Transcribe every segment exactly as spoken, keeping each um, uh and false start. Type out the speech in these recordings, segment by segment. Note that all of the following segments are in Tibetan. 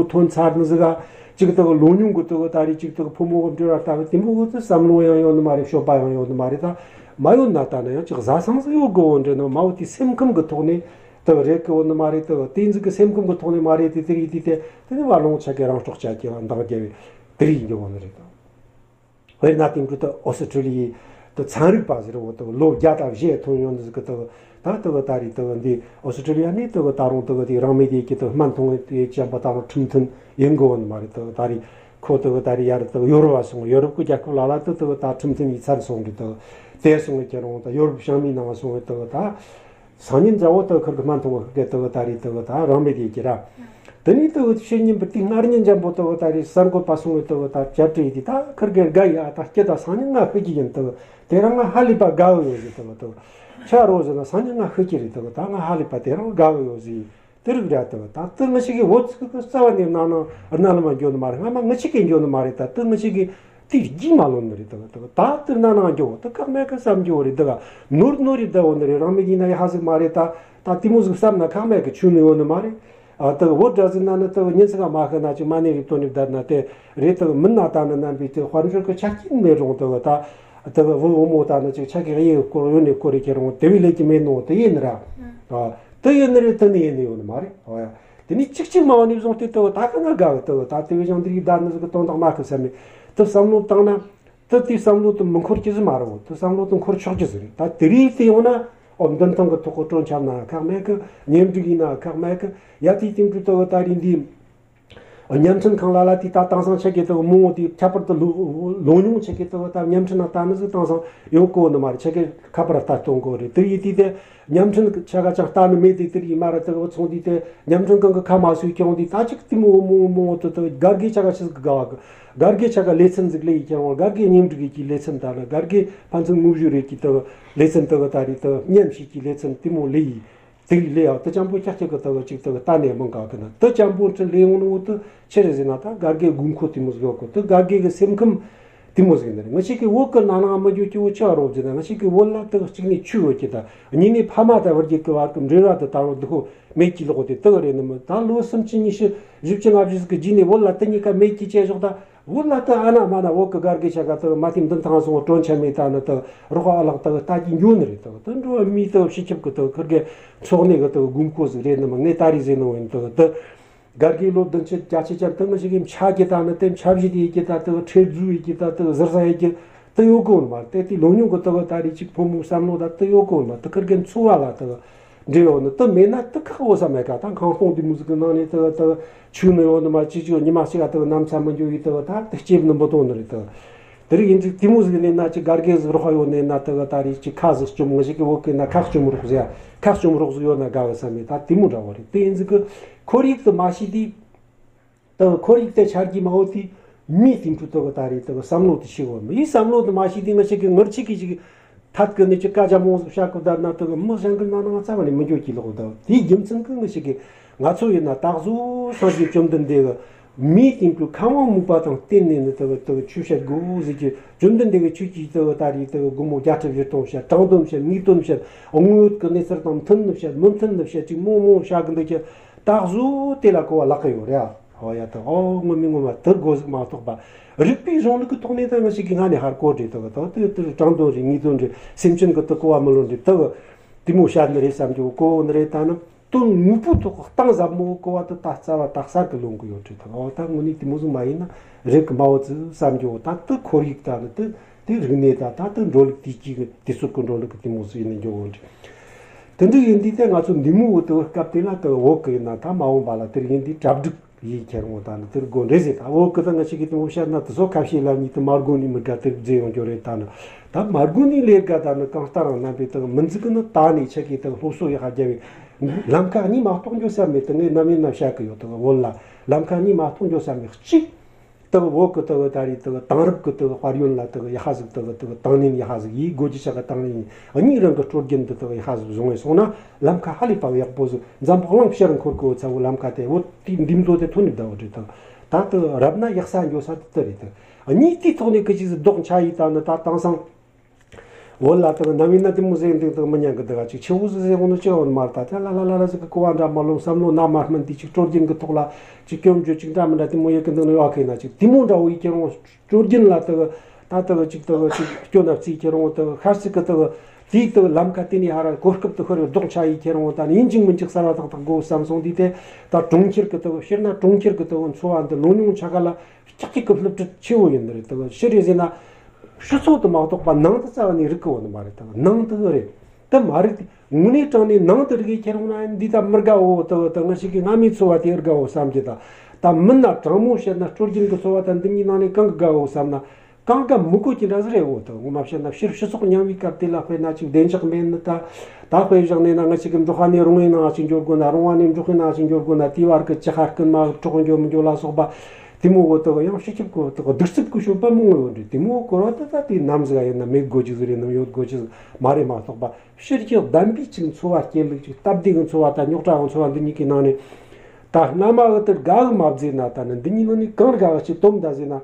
ཐོན་ཚར་ནི་ཟིག་ག་ཅིག་དག་ལོ་ཉུང་གི་དག་ད་རེས་ཅིག་དག་ཕོ་མོ་གི་འབྲེལ་བ་ལྟ་བུ་དེ་མོ་གི་དུ་བསམ་བློ་ཡང་ཡོད་ནི་མ་རེད། སྤྱོད་པ་ཡང་ཡོད་ནི་མ་རེད། ད་མ་ཡོད་ན་ད་ན་ཡང་ཅིག་བཟའ་ཚང་ཟིག་ཡོད་དགོས་འོ་འདྲ་ནི་མ་འོ་དེ་སེམས་ཁམས་གི་ཐོག་ནས་དག་རེད་གི་འོ་ནི་མ་རེད། དག་དེ་ཟིག་གི་སེམས་ཁམས་གི་ཐོག་ནས་མ་རེད། དེ་དེ་རིགས་དེ་དེ་དེ་ནི་བ་ལོང་ཆ་གི་རང་སྲོག་ཆ་གི་ལ་འདང་རྒྱབ་བའི་དེ་རིགས་འགྱོ་འོ་ནི་རེད། ད་དཔེར་ན་དེང་དུས་དུ་ཨོ་སི་ཁྲུ་ལི་ཡའི་དུ་ཚན་རིག་པ་ཟེར་བོ་དུ་ལོ་བརྒྱ་དང་བཞི་ཐོན་ཡོང་དུས་ཀྱི་དུ་ད་དུ་ད་རེས་དུ་འདི་ཨོ་སི་ཁྲུ་ལི་ཡ་ནས་དུ་ད་རུང་དུ་དེ་རང་མི་དེ་ཀྱི་དུ་སྨན་འཐུང་དེ་ཅན་པ་ད་རུང་ཁྲིམས་མཐུན་ཡིན་དགོས་ནི་མ་རེད། དུ་ད་རེས་ཁོ་དུ་ད་རེས་ཡར་དུ་ཡོ་རོབ་བ་སོང་། ཡོ་རོབ་ཀྱི་རྒྱལ་ཁབ་ལ་ལ་དུ་དུ་ད་ཁྲིམས་མཐུན་ཡིག་ཚར་སོང་གི་དུ་དེ་སོང་གི་ཁྱེད་རང་དུ་ཡོ་རོབ་བྱང་མའི་ནང་སོང་གི་དུ་ད། སང་ཉིན་མཇལ་བོ་དུ་ཁུར་གི་སྨན་འཐུང་བ་ཁུར་གི་དུ་ད་རེས་དུ་ད་རང་མེད་དེ་ཀྱི་ར། དེ་ནས་དུ་ཕྱི་ཉིན་པ་དེ་སྔར་ཉིན་འཇམ་པོ་དུ་ད་རེས་གསར་འགོད་པ་སོང་བའི་དུ་ད་བཅར་དྲི་དེ་ད་ཁུར་གི་དགའ་ཡ་ད་སྐྱེ་ད་སང་ཉིན་ང་ཤི་གི་ཡིན་དུ་དེ་རང་ང་ཧ་ལས་པ་དགའ་བོ་ཡོད་ཟེར་དུ་དུ་ཆ་རོ་ཟེར་ན་སང་ཉིན་ང་ཤི་གི་རེད་དུ་ད་ང་ཧ་ལས་པ་དེ་རང་དགའ་བོ་ཡོད་ཟེར་དེ་རིགས་ར་དུ་ད་དུ་ང་ཞིག་གི་བོད་ཚིག་གི་རྩ་བ་ནས་ན་ན་རྣ་ལ་མ་འགྱོ་ནི་མ་རེད། སྔ་མ་ང་ཞིག་གི་འགྱོ་ནི་མ་རེད། ད་དུ་ང་ཞིག་གི་དེ་རྒྱུས་མ་ལོན་ནི་རེད། དག་དག་ད་དེ་ན་ནང་འགྱོ་དེ་ཁག་མེད་ཀི་བསམ་རྒྱུ་རེད། དག་ནོར་ནོར་རེད། དག་འོ་ནི་རེད། རང་མི་ཡིན་ན་ཡ་ཧ་ཟིག་མ་རེད། ད་ད་དེ་མོ་ཟིག་བསམ་ན་ཁག་མེད་ཀི་ཆུ་ནི་ཡོད་ནི་མ་རེད། ཨ་དག་བོད་འདྲ་ཟིག་ན་ནི་དག་ཉིན་ཟིག་མ་ཤི་ན་ཅིག་མ་ནི་རེད། དོ་ནི་བསྡད་ན་དེ་རེད། དག་མིན་ན་ད་ནི་རྣམ་པའི་དེ་དཔལ་འབྱོར་གི་ཆ་རྐྱེན་མེད་རུང་དག་ད་དག་བུ་བུ་མོ་ད་ནི་ཅིག་ཆ་གི་གཡས་སྐོར་ཡོད་ནི་སྐོར་རེད། ཁྱེད་རང་དེ་བས་ལས་ཀྱི་མེད་ནོ་དེ་ཡིན་ནི་ར། ཨ་དེ་ཡིན་ནི་རེད། དེ་ནི་ཡིན་ནི་ཡོད་ནི་མ་རེད། ཨ་ཡ། དེ་ནས་གཅིག་གཅིག་མ་བ་ནས་བཟུང་སྟེ་ལྟ་བུ་ད་ག་ན་དགའ་བ་ལྟ་བུ་ད་དེ་བས་ཀྱང་འདི་རིགས་བདག་ནི་ཟིག་གི་དོན་དག་མ་ཁུ་བསམ་མེད་དུ་བསམ་བློ་བཏང་ན་དུ་དེའི་བསམ་བློ་དུ་མི་འཁོར་གྱི་ཟིག་མ་རེད། དུ་བསམ་བློ་དུ་འཁོར་ཆོག་གྱི་ཟིག་རེད། ད་དེ་རིགས་དེ་ཡོང་ན་ཨོ་མདུན་ཐང་གི་ཐོག་གི་གྲོན་ཆབ་ན་ཁག་མེད་གི། གཉེན་སྒྲིག་ཡིན་ན་ཁག་མེད་གི། ཡ་དེའི་སྟེང་དུ་ལྟ་བུ་ད་རིགས་འདི་བརྙན་འཕྲིན་ཁང་ལ་ལ་དེ་ད་དེང་སང་ཆེ་གེ་ལྟ་བུ་མང་བོ་དེ་ཁྱད་པར་དུ་ལོ་ལོ་ཉུང་ཆེ་གེ་ལྟ་བུ་ད་བརྙན་འཕྲིན་ན་ལྟ་ནི་ཟིག་དེང་སང་ཡོང་གོ་ནི་མ་རེད། ཆེ་གེ་ཁ་པར་ལྟ་གཏོང་གོ་རེད། དེ་ཡིན་དུས་དེ། བརྙན་འཕྲིན་ཆ་ག་ཅང་ལྟ་ནི་མེད་དེ་དེར་ཡིན་མ་ར་དེ་ག་ཚོང་དུས་དེ་བརྙན་འཕྲིན་གང་གི་ཁ་མ་སོས་ཀྱང་དེ་ད་ཅིག་དེ་མོ་མོ་དེ་དེ་གར་གི་ཆ་ག་ཆི་ཟིག་ག་བ་གི་གར་གི་ཆ་ག་ལེ་ཚན་ཟིག་ལེ་ཡི་ཀྱང་གར་གི་སྙེམས་སྒྲིག་གི་ལེ་ཚན་ད་ནི་གར་གི་ཕན་ཚུན་ངུ་བཞུ་རེ་གི་དེ་ལེ་ཚན་དེ་ག་ད་རེད། དེ་སྙེམས་ཤིག་གི་ལེ་ཚན་དེ་མོ་ལེ་ཡི་དེ་ལེ་ཡ་དེ་ཅང་པོ་ཁྱ་ཁྱ་གི་དེ་ག་ཅིག་དེ་ག་ལྟ་ནས་མང་ག་གི་ན་དེ་ཅང་པོ་ཁྲི་ལེ་ཡོང་ནི་འོ་དེ་ཆི་རེད་ཟེར་ན་ད་གར་གི་དགོས་མཁོ་དེ་མོ་ཟིག་ཡོད་གོ། དེ་གར་གི་གི་སེམས་ཁམས། དེ་མོ་ཟིག་ནི་རེད། ང་ཞིག་གི་བོད་གི་ནང་ན་མི་འཇུག་ཀྱི་བོ་ཆི་བ་རོགས་ཟེར་ན། ང་ཞིག་གི་བོད་ལ་དག་གཅིག་ནས་ཆུ་ཡོད་ཀྱི་ད་གཉིས་ནས་ཕ་མ་དང་བར་གྱི་གི་བར་གི་འབྲེལ་བ་དེ་ད་རུང་སྡུག་པོ་མེད་ཀྱི་ལོག་དེ་དག་རེད་ནི་མི། ད་ལོ་སུམ་ཅུ་ཉི་ཤུ་བཞི་བཅུ་ལྔ་བཅུ་ཟིག་གི་རྗེས་ནས་བོད་ལ་དེ་གཉིས་ཀ་མེད་ཀྱི་བྱས་ཞོག་ད་བོད་ལ་དག་ཨ་ན་མ་ན་བོད་གི་གར་གི་ཆ་ག་དག་མ་ཐིམ་མདུན་ཐང་སོང་བ་གྲོན་ཆ་མེད། ད་ནི་དག་རོགས་ཨ་ལག་དག་ལྟ་གི་འགྱོ་ནི་རེད། དག་དེ་འགྲོ་བ་མིའི་དག་སྤྱི་ཁྱབ་གི་དག་ཁིར་གི་འཚོ་གནས་གི་དག་དགོས་མཁོ་ཟིག་རེད་ནི་མི། ངས་ད་རེས་ཟེར་ནི་བོ་ཡིན། དག་དེ། གར་གི་ལོ་བདུན་ཅུ་བརྒྱད་ཅུ་ཅན་དུ་མི་ཞིག་གིས་འཆའ་རྒྱུ་དང་ནི་དེ་འཆབ་གཞི་དེ་ཡི་གི་ད་དུ་ཁྲེལ་རྫུ་ཡི་གི་ད་དུ་ཟུར་ཟ་ཡི་གི་དུ་ཡོད་གོ་ནི་མ། དེ་དེ་ལོ་ཉུང་གི་དུ་ད་རེས་ཅིག་ཕོ་མོའི་བསམ་བློ་ད་དུ་ཡོད་གོ་ནི་མ། དུ་ཁིར་གི་འཚོ་བ་ལ་དུ་འབྲེལ་ཡོད་ནི་དུ་མེད་ན་དུ་ཁག་འོ་ས་མེད་ག། ད་ཁང་སྟོང་དེ་མོ་ཟིག་གི་ནང་ནས་དུ་དུ་ཆུ་ནི་ཡོད་ནི་མ། ཅི་ཅི་ཉི་མ་ཞིག་ག་དུ་ནམ་ཚ་མི་འགྱོ་ཡི་དུ་ད་དུ་ལྕེབ་ནི་མི་གཏོང་ནི་རེད་དུ། དེ་རིགས་ཡིན་ཚིག་དེ་མོ་ཟིག་ལས་ན་ཅི་གར་གེ་ཟིག་རོགས་ཡོད་ནས་ན་དུ་ད་རེས་ཅི་ཁ་ཟིག་བཅོམ། ང་ཞིག་གི་བོད་གི་ན་ཁ་བཅོམ་རོགས་ཟེར་ཡ། ཁ་བཅོམ་རོགས་ཟིག་ཡོད་ན་དགའ་བ་བསམ་མེད་ད་དེ་མོ་འདྲ་བོ་རེད། དེ་ཡིན་ཟིག་གི་ཁོར་ཡུག་དུ་མ་ཤེས་དུས། དུ་ཁོར་ཡུག་དེ་ཆ་རྒྱུས་མ་འོ་དུས་མིའི་སྟེང་དུ་དུ་གི་ད་རེས་དུ་བསམ་བློ་དུ་ཤེས་བོ་མིའི་བསམ་བློ་དུ་མ་ཤེས་དུས་ང་ཞིག་གི་ངར་ཆིག་གི་ཞིག་ཐད་ཀི་ནས་ཅི་ཀ་ཅ་མོ་ཟིག་བཤད་གི་བསྡད་ན་དུ་གི་མི་གཞན་གི་ན་ནང་རྩ་བ་ནས་མི་འགྱོ་གི་ལོག་འདུག་དེའི་རྒྱུ་མཚན་གི་ང་ཞིག་གི་ང་ཚོ་ཡིན་ན་ད་གཟོད་སངས་རྒྱས་བཅོམ་ལྡན་འདས་གི་མིའི་སྟེང་དུ་ཁམས་དབང་མོས་པ་དང་བསྟུན་ནས་ནི་དུ་གི་དུ་གི་ཆོས་བཤད་དགོས་ཟིག་གི་བཅོམ་ལྡན་འདས་གི་ཆོས་ཀྱི་དུ་གི་ད་རེས་དུ་གི་སྒོ་མོ་བརྒྱ་ཁྲི་བཞི་སྟོང་བཤད། དྲང་དོན་བཤད། ངེས་དོན་བཤད། དངོས་ཡོད་གི་གནས་ཚུལ་དང་མཐུན་ནི་བཤད། མི་མཐུན་ནི་བཤད། ཅིག་མོ་མོ་བཤད་གི་འདུག་གི་ད་གཟོད་དེ་ལ་གོ་བ་ལག་གི་ཡོད་རེད། ཨ། ཨོ་ཡ་ད་ཨོ་ངོ་མི་ངོ་མ་དུ་དགོས་ཟིག་མ་གཏོགས་པ། རིག་པའི་གཞུང་ལུགས་ཀྱི་ཐོག་ནས་ད་ང་ཞིག་གི་ང་ནས་ཧར་གོ་རེད་དུ་གི་དུ་དུ་དུ་དྲང་དོན་རེད། ངེས་དོན་རེད། སེམས་ཅན་གི་དུ་གོ་བ་མི་ལོན་རེད་དུ་གི་དེ་མོ་བཤད་ནི་རེད་བསམ་གྱི་གོ་ནི་རེད། ད་ནི་དོན་དངོས་པོའི་ཐོག་གི་གཏིང་ཟབ་མོ་གོ་བ་དུ་ད་རྩ་བ་དག་ས་གི་ལོན་གི་ཡོད་རེད་དུ། ཨོ་ད་དངོས་གནས་དེ་མོ་ཟིག་མ་ཡིན་ན་རེད་གི་མ་འོ་ཙི་བསམ་གྱི་འོ། ད་དུ་ཁོར་ཡུག་ད་ནི་དུ་དེ་རིག་གནས་ད་ད་དུ་འགྲོ་ལུགས་དུས་ཀྱི་གི་དུས་ཚོད་གི་འགྲོ་ལུགས་གི་དེ་མོ་ཟིག་ཡིན་ནི་འགྱོ་འོ་རེད། དེ་འདྲ་ཡིན་དུས་དེ་ང་ཚོ་འདི་མོ་འོ་དུ་སྐབས་དེ་ལ་དུ་འོ་གི་ཡིན་ན་ད་མ་འོངས་པ་ལ་དེར་ཡིན་དུས་གྲ་སྒྲིག་ཡིན་ཁྱེར་འོང་ད་ནི་དེར་དགོས་འདྲེ་ཟེར། ད་འོ་གི་ད་ང་ཞིག་གི་དེ་མོ་བཤད་ན་དེ་ཚོ་ཁ་ཤས་ལ་ཉིད་དུ་མ་དགོས་ནི་མི་དགའ་དེར་བརྫེ་ཡོང་རྒྱུ་རེད། ད་ནི་ད་མ་དགོས་ནི་ལས་དགའ་ད་ནི་གང་ལྟར་རང་རྣམ་པའི་དེ་མི་འཛིག་གི་ནི་ད་ནི་ཆེ་གི་དེ་སློབ་གསོ་ཡག་རྒྱབ་བའི་ལམ་ཁ་གཉིས་མ་གཏོགས་འགྱོ་ས་མེད། དེ་ངས་ནམ་ཡིན་ན་བཤད་གི་ཡོད། དེ་བོད་ལ་ལམ་ཁ་གཉིས་མ་གཏོགས་འགྱོ་ས་མེད། གཅིག་དག་བོད་ཀྱི་དག་ད་རེས་དག་དེང་རབས་ཀྱི་དག་དཔལ་ཡོན་ལ་དག་ཡ་ཧ་ཟིག་དག་དག་དང་ལེན་ཡ་ཧ་ཟིག་ཡིས་སྒོ་ཅི་ཆ་ག་དང་ལེན་ཡིན། གཉིས་རང་གི་སྲོལ་རྒྱུན་འདི་དག་ཡ་ཧ་ཟིག་བཟུང་བས་སོང་ན་ལམ་ཁ་ཧ་ལས་པ་ཡག་པོ་ཟིག་འཛམ་བུ་གླིང་ཕྱིར་འཁོར་གི་ཚ་བོ་ལམ་ཁ་དེ་བོད་དེ་འདིམ་བཟོ་དེ་ཐོན་ནི་བདག་བོ་འདྲི་དག་ད་དག་རབ་ན་ཡག་ས་འགྱོ་ས་དེ་དེ་རེད། དག་གཉིས་དེའི་ཐོག་ནས་ཀི་ཅི་ཟིག་རྡོག་འཆའ་ཡིས་ད་ནི་ད་དེང་སང་། བོད་ལ་དག་ནམ་ཡིན་ན་དེ་མོ་ཟེར་འདུག་དག་མི་ཉན་གི་འདུག་ག་ཅིག་ཆེ་བོ་ཟིག་ཟེར་འོང་ནི་ཅི་འོང་མ་རེད། ད་ལ་ལ་ལ་ལ་ཟིག་གི་གོ་བ་འདྲ་མ་ལོང་བསམ་བློ་ན་མ་སྨིན་དེ་ཅིག་སྲོལ་རྒྱུན་གི་ཐོག་ལ་ཅིག་སྐྱོན་བརྗོད་ཅིག་འདྲ་མི་འདྲ་དེ་མོ་ཡོད་གི་འདུག་ནི་ཡོད་གི་ན། ཅིག་དེ་མོ་འདྲ་བོ་ཡི་ཁྱེར་འོང་སྲོལ་རྒྱུན་ལ་དག་ད་དག་ཅིག་དག་ཅིག་སྐྱོན་ན་བརྩིས་ཁྱེར་འོང་དག་ཤར་ཚིག་གི་དག་དེའི་དག་ལམ་ཁ་དེ་ནས་ཧ་ར་གོ་སྐབས་དུ་ཤོར་བའི་ལྡོག་ཆ་ཡི་ཁྱེར་འོང་ད་ནི་ཡིན་གཅིག་མིན་གཅིག་གསར་བ་ཏག་ཏག་དགོས་བསམ་སོང་དུས་དེ། ད་གྲོང་ཁྱེར་གི་དག་སྤྱིར་ན་གྲོང་ཁྱེར་གི་དག་འཚོ་བ་འདི་ལོ་ཉུང་ཆ་ག་ལ་ལྕགས་ཀྱི་སློབ་ཁྲིད་ཆེ་བོ་ཡིན་ནི་རེད། དེ་ཕྱི་རེད་ཟེར་ན། ཕྱི་ཚོགས་དུ་མ་གཏོགས་པ་ནང་དུ་རྩ་བ་ནས་རིག་གི་ཡོད་ནི་མ་རེད། དེ་ནང་དུ་རེད། དེ་མ་རིག་དེ་དངོས་གནས་དྲང་གནས་ནང་དུ་རིག་གི་ཁྱེར་འོང་ན་འདི་ད་མི་དགའ་བོ། དེ་དེ་ང་ཞིག་གི་སྔ་མའི་འཚོ་བ་དེ་དགའ་བོ་བསམ་གྱི། ད་ད་མིན་ན་དྲང་མོ་བཤད་ན་སྲོལ་རྒྱུན་གྱི་འཚོ་བ་ད་འདི་གཉིས་ནང་ནས་གང་གི་དགའ་བོ་བསམ་ན། གང་ག་མི་གོ་གི་འདྲ་ཟིག་རེད་འོ། ད་ངོ་མ་བཤད་ན་ཕྱིར་སྤྱི་ཚོགས་ཉམས་པའི་སྐབས་དེ་ལ་དཔེར་ན་ཅིག་བདེ་འཇགས་མེད་ནི། ད་ད་དཔེ་བཞག་ནས་ན་ང་ཅིག་གི་འབྲོག་ཁ་ནས་རོང་བའི་ནང་ཅིག་འགྱོ་དགོས་ན། རོང་བ་ནས་འབྲོག་ཁའི་ནང་ཅིག་འགྱོ་དགོས་ན། དེའི་བར་གི་ཅི་ཧར་སྐུན་མ་གྲོགས་འགྱོ་མི་འགྱོ་ལ་སོགས་པ་དེ་མོ་འོ། ད་ཡང་སྤྱི་ཁྱབ་གི་ད་གདུག་རྩུབ་གི་སྤྱོད་པ་མང་བོ་ཡོད་རེད། དེ་མོ་སྐོར་བ་ད་ད་དེ་ནམ་ཟིག་ཡིན་ན་མེད་དགོས་ཀྱི་ཟིག་རེད། ནམ་ཡོད་དགོས་ཀྱི་ཟིག་མ་རེད་མ་གཏོགས་པ། ཕྱིར་གྱི་བདམས་པའི་ཅིག་འཚོ་བ་སྐྱེལ་ལུགས་ཅིག་སྟབས་བདེ་གི་འཚོ་བ་དང་རྙོག་དྲ་གི་འཚོ་བ་འདི་གཉིས་ཀྱི་ནང་ནས་ད་སྔ་མ་གི་དེར་དགའ་གི་མ་བརྫིས་ན། ད་ནི་འདི་གཉིས་ནང་ནས་གང་དགའ་གི་ཅིག་སྟོན་ད་ཟེར་ན།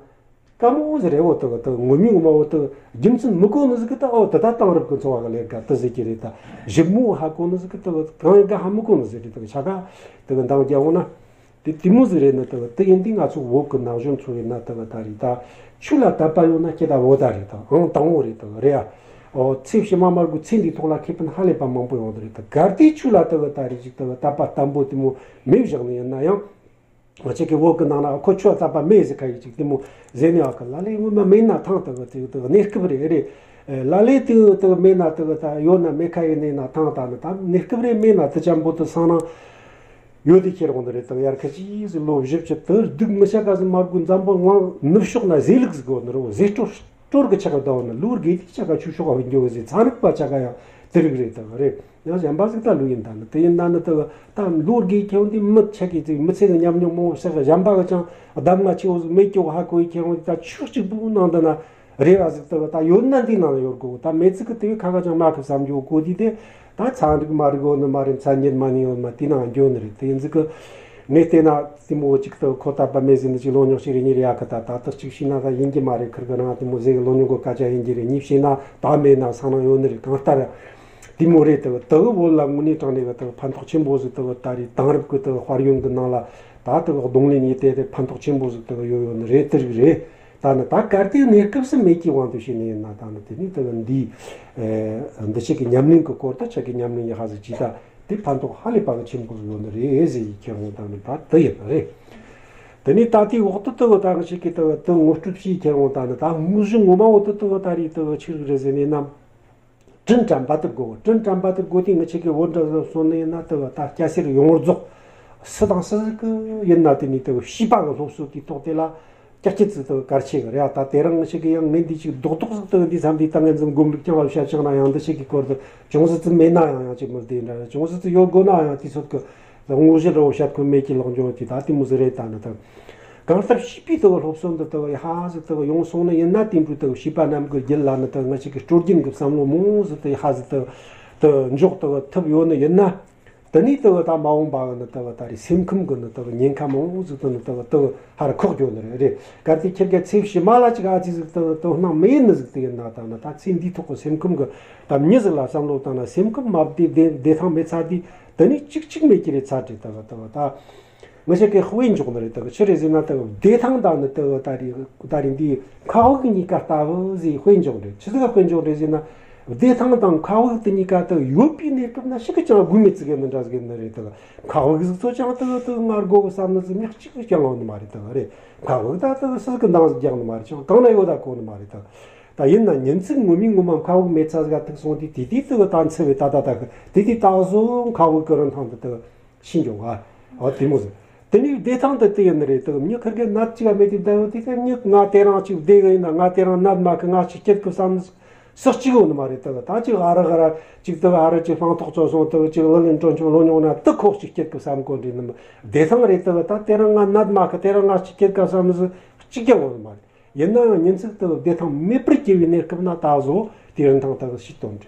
དཀའ་མོ་ཟིག་རེད་འོ། དེ་དེ་ངོ་མའི་ངོ་མ་འོ། དེ་རྒྱུ་མཚན་མི་གོ་ནི་ཟིག་གི་ད་འོ་དེ་ད་དེང་རབས་ཀྱི་འཚོ་བ་གི་ལས་ཀ་དེ་ཟེར་གྱི་རེད། ད་ཞིབ་མོ་ཧ་གོ་ནི་ཟིག་གི་ད་གང་ཡིན་ག་ཧ་མི་གོ་ནི་ཟིག་རེད། ད་ཆ་ག་དེ་གི་འདང་རྒྱག་འོང་ན་དེ་དེ་མོ་ཟིག་རེད་ནི། ད་དེ་ཡིན་དུས་ང་ཚོ་བོད་ཀྱི་ན་གཞོན་ཚོ་ཡིན་ན་ད་ད་རེད། ད་ཆོས་ལ་དད་པ་ཡོད་ན་སྐྱིད་ད་བོ་ད་རེད། ད་ཨང་དང་བོ་རེད། ད་རེད་ཨ། འོ་ཚེ་ཕྱི་མ་མར་གོ་ཚེ་འདིའི་ཐོག་ལ་ཁེ་ཕན་ཧ་ལས་པ་མང་པོ་ཡོང་གི་རེད། ད་གལ་ཏེ་ཆོས་ལ་ད་ད་རེད་ཅིག་ད་དད་པ་བརྟན་པོ་དེ་མོ་མེད་བཞག་ནི་ཡིན་ན་ཡང་། ང་ཅག་གི་བོད་ཀྱི་ནང་ན་ཁོ་ཆོས་དད་པ་མེད་ཟེར་ཁ་ཡིག་ཅིག་དེ་མོ་ཟེར་ནས་ཨ་ཁ་ལ་ལས་ངོ་མ་མེད་ན་ཐང་། དག་དེ་དག་གནས་སྐབས་རེད་རེད། ལ་ལས་དེ་དག་མེད་ན་དག་ད་ཡོད་ན་མེད་ཁ་ཡིན་ནས་ན་ཐང་། ད་ནི་ད་གནས་སྐབས་རེད་མེད་ན་དེ་ཅམ་པོ་དུ་སང་ན་ཡོད་དེ་ཁྱེར་འོང་དུ་རེད། དག་ཡར་ཁ་ཅིག་ཟིག་ལོ་བཞི་བཅུ་དུ་སྡུག་མི་ཤ་ཀ་ཟིག་མར་གོ་འཛམ་བུ་གླིང་ནུབ་ཕྱོགས་ན་ཟས་ལུགས་ཟིག་གོ་ནི་རོ་ཟས་སྤྲོ། སྤྲོར་གི་ཆ་ག་ཟླ་བ་ན་ལོ་དགེ་དེ་ཆ་ག་ཆུ་ཤོག་ག་འགྱོ་གི་ཟེར། ཚ་ནུབ་པ་ཆ་ག་ཡང་དེ་རིགས་རེད། དག་རེད། ཡང་གཞན་པ་ཟིག་ད་ལོས་ཡིན། ད་ནི་དེ་ཡིན་ན་ནི་དག་ད་ལོ་དགེ་ཁྱེར་འོང་དེ་མི་ཆ་གི་ཅིག་མི་ཚེ་གི་ཉམས་མྱོང་མང་བོ་ཟེར། གཞན་པ་གི་ཅང་གདམས་ངག་ཆེ་བོ་ཟིག་མེད་ཀྱོག་ཧ་གོ་ཡི་ཁྱེར་འོང་དེ་ད་ཆོས་གཅིག་པུ་ནང་དུ་ན་རེ་བ་ཟིག་དག་ད་ཡོད་ན་འདི་ནང་ཡོད་དགོ། ད་མེད་ཚིག་གི་དེ་བས་ཁ་ཁ་ཅང་མ་ཁུ་བསམ་རྒྱུ་གོ་དུས་དེ་ད་ཚ་འགྲིག་མ་རིག་ཡོད་ནི་མ་རེད། ཚ་ཉེར་མ་ནི་ཡོད་མ་དེ་ནང་འགྱོ་ནི་རེད། དེ་ཡིན་ཟིག་གི་ངས་བལྟས་ན་དེ་མོ་གཅིག་ཏུ་ཁོ་ད་པ་མེད་ཟིན་ནི་ཅིག་ལོ་ཉོག་ཞིག་རེད། གཉིས་རེད་ཡ་གི་ད་ད་ལྟ་གཅིག་བྱས་ན་ད་ཡིན་གྱི་མ་རེད། ཁིར་གི་རང་དེ་མོ་ཟེ་གི་ལོ་ཉོག་གི་སྐད་ཆ་ཡིན་གྱི་རེད། གཉིས་བྱས་ན་ད་མེད་ན་སང་ན་ཡོད་ནི་རེད། གང་ལྟར་དེ་མོ་རེད། དེ་དེ་བོད་ལ་དངོས་གནས་དྲང་གནས་གི་དེ་ཕན་ཐོགས་ཆེན་པོ་ཟིག་དེ་ད་རེད། དེང་རབས་གི་དེ་དཔལ་ཡོན་གི་ནང་ལ་ད་དེ་གདོང་ལེན་ཡིན་དེ་དེ་ཕན་ཐོགས་ཆེན་པོ་ཟིག་དེ་ཡོད་ཡོད་ནི་རེད། དེ་རིགས་རེད། ད་ནི་ད་གལ་ཏེ་གནས་སྐབས་སུ་མེད་ཀྱི་དབང་དུ་བྱས་ནས་ཡིན་ན། ད་ནི་དེ་ནི་དེ་གི་འདི་འདི་ཆེ་གི་ཉམས་ལེན་གི་སྐོར་དུ་ཆེ་གི་ཉམས་ལེན་ཡི་ཧ་ཟིག་ཅི་ད། དེ་ཕན་ཐོགས་ཧ་ལས་པ་གི་ཆེན་པོ་ཡོད་ནི་རེད་ཟེར་ཡི་ཁྱེར་འོང་ད་ནི་ད་དེ་ཡིན་པ་རེད། དེ་ནས་ད་དེའི་འོག་ཏུ་དེ་གི་ད་གི་ཞིག་གི་དེ་གི་དེ་ངོ་སྤྲོད་བྱས་ཁྱེར་འོང་ད་ནི་ད་དངོས་གཞི་ངོ་མ་འོག་ཏུ་དེ་གི་ད་རེས་དེ་གི་ཆི་རིགས་རེད་ཟེར་ནས་ན། དྲིན་དྲན་པ་དེ་དགོས། དྲིན་དྲན་པ་དེ་དགོས་དེ་ངི་ཆེ་གི་བོད་འདྲ་ཟིག་སོང་ནི་ཡིན་ན་དེ་གི་ད་སྐྱ་སེར་ཡོངས་རྫོགས་སུ་དང་སུ་ཟིག་གི་ཡིན་ན་དེ་ནས་དེ་གི་བྱིས་པ་གི་སློབ་གསོ་དེའི་ཐོག་དེ་ལ། ཀྱག་ཀྱི་ཙི་དུ་གར་ཆེ་གི་རེད། ད་དེ་རིང་ཞིག་གི་ཡང་ངས་འདི་ཅིག་རྡོག་རྡོག་ཟིག་དུ་འདི་བསམ་འདི་ད་ངས་འཛིན་སྒོམ་ལུགས་ཀྱང་བཤད་ཆགས་ན་ཡང་འདི་ཞིག་གི་སྐོར་དུ་ཅུང་ཟད་ཙི་མེད་ན་ཡང་ཡང་ཅིག་མི་བདེ་འདྲ། ཅུང་ཟད་ཙི་ཡོད་དགོས་ན་ཡང་དུས་ཚོད་ཀྱི་དངོས་གཞི་རོ་བཤད་ཁོ་མེད་ཀྱི་ལོག་འཇོག་དེ་ད་དེ་མོ་ཟིག་རེད། ད་ནི་དུ་གང་ལྟར་བྱིས་པའི་དུ་སློབ་གསོ་འདི་དུ་ཡ་ཧ་ཟིག་དུ་ཡོང་སོང་ན་ཡིན་ན་དེ་འདྲ་དུ་བྱིས་པ་རྣམས་ཀྱི་རྒྱུད་ལ་ནི་དུ་ང་ཞིག་གི་སྲོལ་རྒྱུན་གྱི་བསམ་བློ་མང་ཟིག་དུ་ཡ་ཧ་ཟིག་དུ་དུ་འཇོག་དུ་ཐུབ་ཡོད་ནི་ཡིན་ན། དེ་ནས་དེ་བ་ད་མ་འོངས་པ་གི་ནི་དེ་བ་ད་རེས་སེམས་ཁམས་གི་ནི་དེ་བ་ཉེན་ཁ་མང་བོ་ཟིག་དེ་ནི་དེ་བ་དེ་བ་ཧ་ར་ཁོག་རྒྱོ་ནི་རེད། རེད། གལ་ཏེ་ཁྱེད་ཀྱི་ཚེ་ཕྱི་མ་ལ་ཅིག་ཨ་ཙི་ཟིག་དེ་དེ་སྣང་མེད་ནི་ཟིག་དེ་ཡིན་ན་ད་ནི་ད་ཚེ་འདིའི་ཐོག་གི་སེམས་ཁམས་གི་ད་མྱི་ཟིག་ལ་བསམ་བློ་བཏང་ན་སེམས་ཁམས་མ་བདེ་བདེ་བདེ་ཐང་མེད་ཚ་དུས་དེ་ནི་གཅིག་གཅིག་མེད་ཀྱི་རེད། ཚ་དྲི་དེ་བ་དེ་བ་ད་ངི་ཆ་གི་དཔེ་འཇོག་ནི་རེད། དེ་བ་ཆི་རེད་ཟེར་ན་དེ་བ་བདེ་ཐང་ད་ནི་དེ་བ་ད་རེས་ད་རེས་འདི་མཁའ་དབུགས་གཉིས་ཀ་ལྟ་བུ་ཟིག་དཔེ་འཇོག་རེད། ཆི་ཟིག་ག་དཔེ་འཇོག་རེད་ཟེར་ན། བདེ་ཐང་དང་མཁའ་དབུགས་དེ་གཉིས་ཀ་དག་ཡོད་པའི་གནས་སྐབས་ན་ཞིག་གི་ཅང་དགོས་མེད་ཙི་གེ་མི་འདྲ་ཟིག་ནི་རེད། དག་མཁའ་དབུགས་ཟིག་ཚོ་ཅང་དག་དག་ང་དགོ་གི་བསམ་ནི་ཟིག་མྱག་གཅིག་གི་ཅང་ཡོང་ནི་མ་རེད། དག་རེད། མཁའ་དབུགས་ད་དག་སུ་ཟིག་གི་འདང་ཟིག་རྒྱག་ནི་མ་རེད། ཅང་གང་ན་ཡོད་ད་གོ་ནི་མ་རེད། དག་ད་ཡིན་ན་ཉིན་ཚིག་ངོ་མའི་ངོ་མ་མཁའ་དབུགས་མེད་ཚ་ཟིག་ག་ཐུག་སོང་དུས་དེ་དུས་དག་ད་འཚི་བའི་ད་ད་ད་གི་དེ་དུས་ད་གཟོད་མཁའ་དབུགས་གི་རིན་ཐང་དུ་དག་ཤི་འགྱོ་ག་འོ་དེ་མོ་ཟིག་དེ་ནས་བདེ་ཐང་དུ་དེ་ཡིན་ནི་རེད། དག་མྱི་ཁིར་གི་ནད་ཅིག་ག་མེད་དུས་བདེ་བོ་དེ་ག་མྱི་ང་དེ་རང་ཅིག་བདེ་གི་ཡིན་ན་ང་དེ་རང་ནད་མ་གི་ང་ཅིག་སྐྱིད་གི་བསམ་ནི་སུ་གཅིག་ཡོད་ནི་མ་རེད། དག་ད་ཅིག་ཨ་ར་ག་ར་ཅིག་དག་ཨ་ར་ཅིག་ལྷང་ཐོག་ཚོ་སོང་དག་ཅིག་ལི་ལི་འགྲོ་ཆུང་ལོ་ཉུང་ན་དག་ཁོག་ཅིག་སྐྱིད་གི་བསམ་གོ་འདྲི་ནི་མ་བདེ་ཐང་རེད། དག་ད་དེ་རང་ང་ནད་མ་གི་དེ་རང་ང་ཅིག་སྐྱིད་ག་བསམ་ནི་སུ་གཅིག་ཀྱང་ཡོད་ནི་མ་རེད། ཡིན་ནའང་ཉིན་ཚིག་དུ་བདེ་ཐང་མེད་པར་སྐྱེ་བའི་གནས་སྐབས་ན་ད་གཟོད་དེ་རིན་ཐང་ད་གཟོད་ཤི་དོན་རེད།